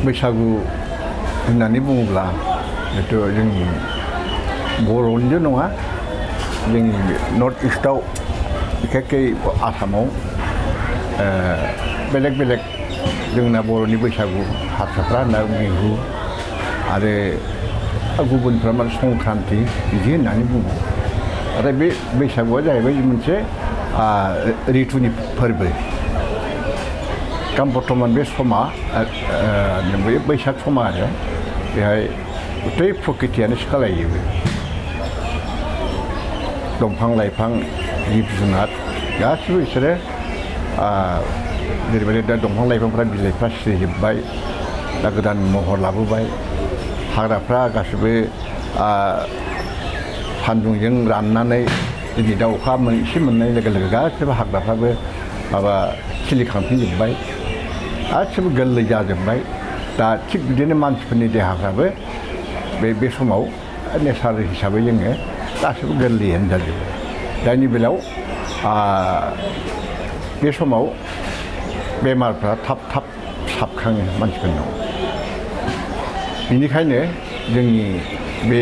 बैसागु होननानै बुङोब्ला बेथ' जोंनि बर'निल' नङा जोंनि नर्थ इस्टआव बिखेखै आसामाव बेलेग बेलेग जोंना बर'नि बैसागु हारसाफ्रा होनना बिहु आरो गुबुनफ्रा माने संक्रान्ति बिदि होननानै बुङो आरो बे बैसागुआ जाहैबाय मोनसे रितुनि फोरबो बर्थमान बे समा बे बैसाग समा आरो बेहाय गथै प्रकृतियानो सोलायजोबो दंफां लाइफां जिब जुनार गासिबो बिसोरो जेरैबायदि दा दंफां लाइफांफ्रा बिलाइफ्रा सिरिजोब्बाय दा गोदान महर लाबोबाय हाग्राफ्रा गासिबो सान्दुंजों राननानै दिनै दा अखा एसे मोननाय लोगो लोगो गासिबो हाग्राफ्राबो माबा खिलिखांफिनजोब्बाय गासिबो गोरलै जाजोब्बाय दा थिग बिदिनो मानसिफोरनि देहाफ्राबो बे समाव नेचारेल हिसाबै जोङो गासिबो गोरलैयानो जाजोबो जायनि बेलायाव बे समाव बेमारफ्रा थाब थाब साबखाङो मानसिफोरनाव बेनिखायनो जोंनि बे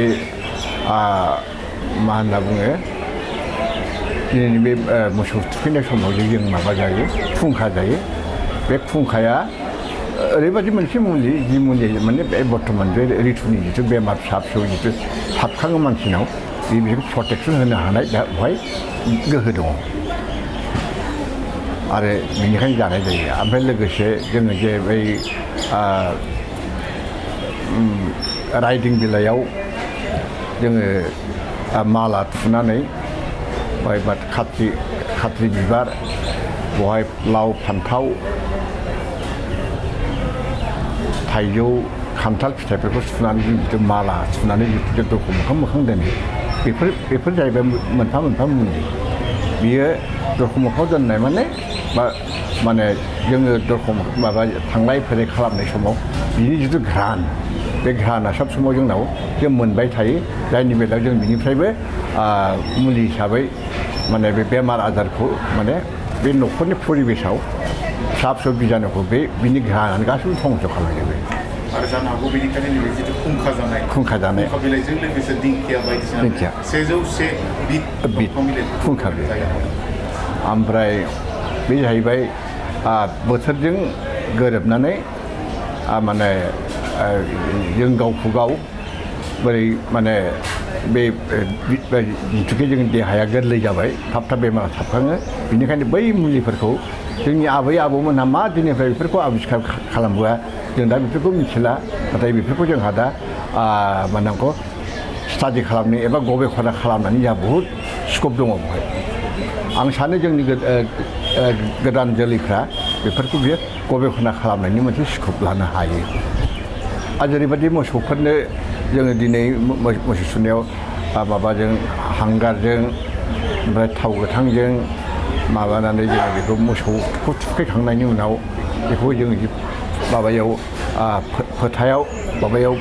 मा होनना बुङो दिनैनि बे मोसौ थुखैनाय समाव जों माबा जायो खुंखा जायो बे खुंखाया ओरैबायदि मोनसे मुलि जि मुलि माने बे बर्थमान बे रितुनि जिथु बेमार फिसा फिसौ जिथु साबखाङो मानसिनाव बेखौ प्रटेकसन होनो हानाय दा बेवहाय गोहो दङ आरो बेनिखायनो जानाय जायो ओमफ्राय लोगोसे जोङो जे बै राइदिं बिलाइयाव जोङो माला थुनानै बा खाथ्रि बिबार बहाय लाव फान्थाव थाइजौ खान्थाल फिथाइफोरखौ सुनानै जों जिथु माला सुनानै जिथु दरखं मोखां दोनो बेफोर जाहैबाय मोनफा मोनफा मुलि बियो दरखं मोखाङाव दोननाय माने जोङो दरखं माबा थांलाय फैलाय खालामनाय समाव बिनि जिथु घ्राण बे घ्राणा सब समाव जोंनाव जों मोनबाय थायो जायनि बेलायाव जों बिनिफ्रायबो मुलि हिसाबै माने बे बेमार आजारखौ माने बे न'खरनि परिबेसाव फिसा फिसौ बिजानुखौ बिनि घ्राणानो गासिबो धंस' खालामजोबो आरो जानो हागौ बेनिखायनो नैबे जिथु खुंखा जानाय खुंखा बिलाइजों लोगोसे दिंखिया बायदिसिना 101 बिद खुंखा बिलाइ ओमफ्राय बे जाहैबाय बोथोरजों गोरोबनानै माने जों गावखौ गाव बोरै माने बे जिथुखे जोंनि देहाया गोरलै जाबाय थाब थाब बेमारा साबखाङो बेनिखायनो बै मुलिफोरखौ जोंनि आबै आबौमोनहा मा दिननिफ्राय बेफोरखौ आबिष्कार खालामबोआ जों दा बेफोरखौ मिथिला नाथाय बेफोरखौ जोंहा दा मानांगौ स्टाडि खालामनो एबा गबेषणा खालामनानै जोंहा बहुद स्कप दङ बेवहाय आं सानो जोंनि गोदान जोलैफ्रा बेफोरखौ बियो गबेषणा खालामनायनि मोनसे स्कप लानो हायो आरो जेरैबायदि मोसौफोरनो जोङो दिनै मोसौ सुनायाव माबाजों हांगारजों ओमफ्राय थाव गोथांजों माबानानै जोङो बेखौ मोसौखौ थुखैखांनायनि उनाव बेखौ जोङो माबायाव फोथायाव माबायाव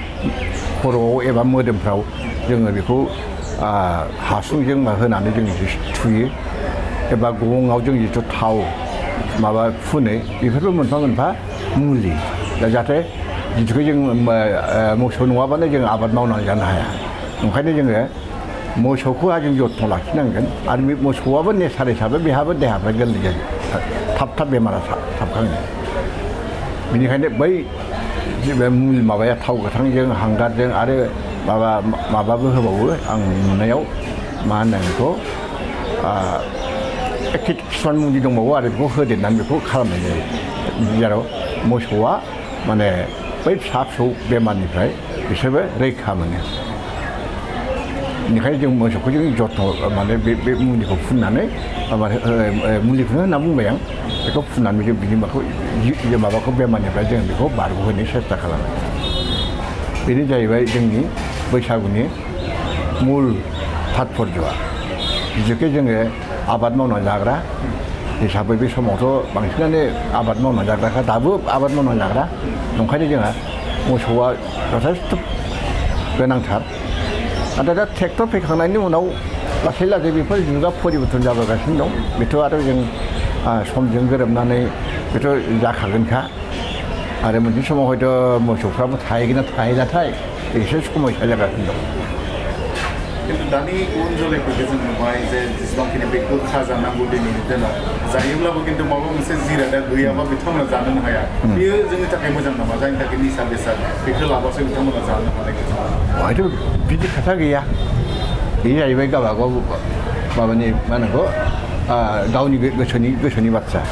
खर'आव एबा मोदोमफ्राव जोङो बेखौ हासुंजों होनानै जों थुयो एबा गङाव जों जिथु थाव माबा फुनो बेफोरबो मोनफा मोनफा मुलि दा जाहाथे जिथुखौ जों मोसौ नङाबानो जों आबाद मावनानै जानो हाया ओंखायनो जोङो मोसौखौ जों जथ्न' लाखिनांगोन आरो बे मोसौआबो नेचार हिसाबै बेहाबो देहाफ्रा गोरलै जायो थाब बेमारा साबखाङो बेनिखायनो बै मुलि माबाया थाव गोथांजों हांगारजों आरो माबाबो होबावो आं नुनायाव मा होनो बेखौ किसुमान मुलि दंबावो आरो बेखौ होदेरनानै बेखौ खालामनाय जायो जेराव मोसौआ माने बै फिसा फिसौ बेमारनिफ्राय बिसोरबो रैखा मोनो बेनिखायनो जों मोसौखौ जों जथ्न' माने बे मुलिखौ फुननानै मुलिखौनो होनना बुंबाय आं बेखौ फुननानै जों बिनि माबाखौ बेमारनिफ्राय जों बेखौ बारग'होनो सेस्था खालामो बेनो जाहैबाय जोंनि बैसागुनि मुल तात्पर्यआ जिथुखे जोङो आबाद मावनानै जाग्रा हिसाबै बे समावथ' बांसिनानो आबाद मावनानै जाग्राखा दाबो आबाद मावनानै जाग्रा ओंखायनो जोंहा मोसौआ जथेस्थ' गोनांथार नाथाय दा ट्रेक्टर फैखांनायनि उनाव लासै लासै बेफोर जुगा परिबर्तन जाबोगासिनो दं बेथ' आरो जों समजों गोरोबनानै बेथ' जाखागोनखा आरो मोनसे समाव हयथ' मोसौफ्राबो थाहैगोन ना थाहैलाथाय एसे समस्या जागासिनो दं खिन्थु दानि उन जोलैफोरखौ जों नुबाय जे जेसेबांखिनि बे गोखा जानांगौ दिनैनि दिनाव जायोब्लाबो खिन्थु माबा मोनसे जिरादा गैयाबा बिथांमोना जानोनो हाया बेयो जोंनि थाखाय मोजां नामा जायनि थाखाय निसा बेसाद बेखौ लाबासो बिथांमोना जानो हानाय हयथ' बिदि खोथा गैया बे जाहैबाय गावबागाव माबानि मा होनांगौ गावनि गोसोनि बाथ्रा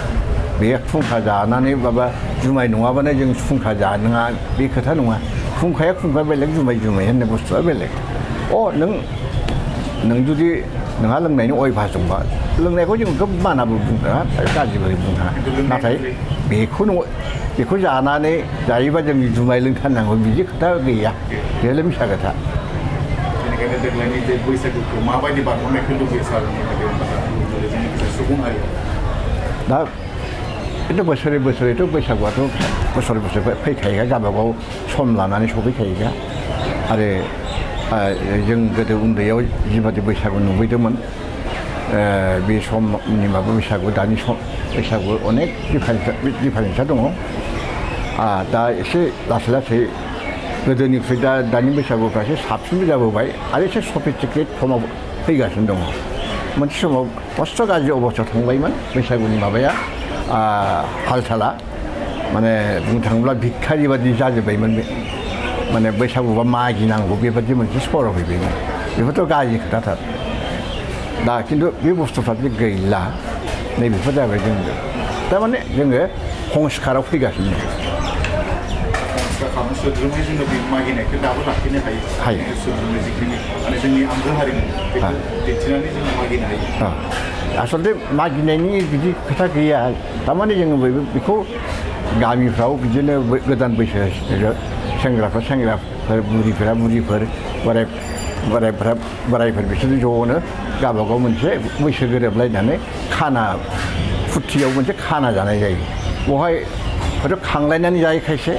बे फुंखा जानानै माबा जुमाय नङाबानो जों फुंखा जानाङा बे खोथा नङा फुंखाया फुंखा बेलेग जुमाय होननाय बुस्थुआ बेलेग नों जुदि नोंहा लोंनायनि अयभास दंबा लोंनायखौ जों खोब मानाबो बुंनो थाङा गाज्रिबो बुंनो थाङा नाथाय बेखौ जानानै जायोबा जों जुमाय लोंथारनांगौ बिदि खोथा गैया बेल' मिसा खोथा बेनिखायनो देग्लायनि जे बैसागुखौ माबायदि बारहरनायखौ लुबैयो सार जोंनि सुबुं हारिया दा खिन्थु बोसोरै बोसोरैथ' बैसागुआथ' बोसोरै बोसोर फैखायोगा गावबागाव सम लानानै सफैखायोगा आरो जों गोदो उन्दैयाव जिबादि बैसागु नुबोदोंमोन बे समनि माबा बैसागु दानि बैसागु अनेक दिफारेन्सा दङ दा एसे लासै लासै गोदोनिफ्राय दानि बैसागुफ्रा एसे साबसिनबो जाबोबाय आरो एसे सफिस्टिकेट फर्माव फैगासिनो दङ मोनसे समाव खस्थ' गाज्रि अबस्थायाव थांबायमोन बैसागुनि माबाया हाल-साला माने बुंनो थाङोब्ला भिखारि बादि जाजोब्बायमोन माने बैसागुबा मागिनांगौ बेबादि मोनसे सराव फैबायमोन बेफोरथ' गाज्रि खोथाथार दा खिन्थु बे बुस्थुफ्रा जे गैला नैबेफोर जाबाय जोंनो थारमाने जोङो संस्काराव फैगासिनो सोद्रोमै जोङो बे मागिनायखौ दाबो लाखिनो हायो सोद्रोमै जिखिनि माने जोंनि आंगो हारिमु बेखौ दिन्थिनानै जोङो मागिनो हायो आसलथे मागिनायनि बिदि खोथा गैया थारमाने जोङो बेखौ गामिफ्राव बिदिनो गोदान बैसो सेंग्राफोर बुरिफोरा बुरिफोर बोरायफोर बिसोर ज'नो गावबागाव मोनसे बैसो गोरोबलायनानै खाना फुर्तियाव मोनसे खाना जानाय जायो बेवहाय हयथ' खांलायनानै जायो खायसे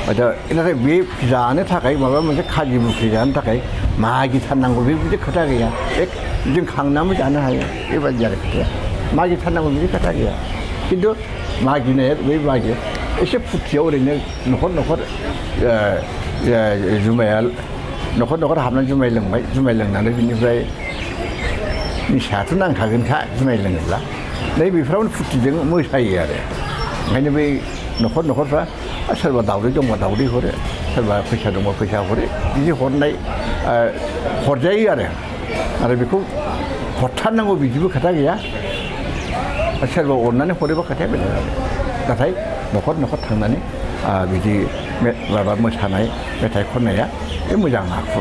नाथाय बे जानो थाखाय माबा मोनसे खाजि बुख्रि जानो थाखाय मागिथारनांगौ बेबायदि खोथा गैया जों खांनानैबो जानो हायो बेबायदि आरो खोथाया मागिथारनांगौ बिदि खोथा गैया खिन्थु मागिनाया बे मागियो एसे फुर्तियाव ओरैनो न'खर जुमाया न'खर हाबनानै जुमाय लोंनानै बिनिफ्राय निसायाथ' नांखागोनखा जुमाय लोङोब्ला बेफोरावनो फुर्तिजों मोसायो आरो ओंखायनो बै न'खरफ्रा सोरबा दावदै दंबा दावदै हरो सोरबा फैसा दंबा फैसा हरो बिदि हरजायो आरो बेखौ हरथारनांगौ बिदिबो खोथा गैया सोरबा अननानै हरोबा खोथाया बेलेग नाथाय न'खर थांनानै बिदि माबा मोसानाय मेथाइ खननाया बे मोजां आखु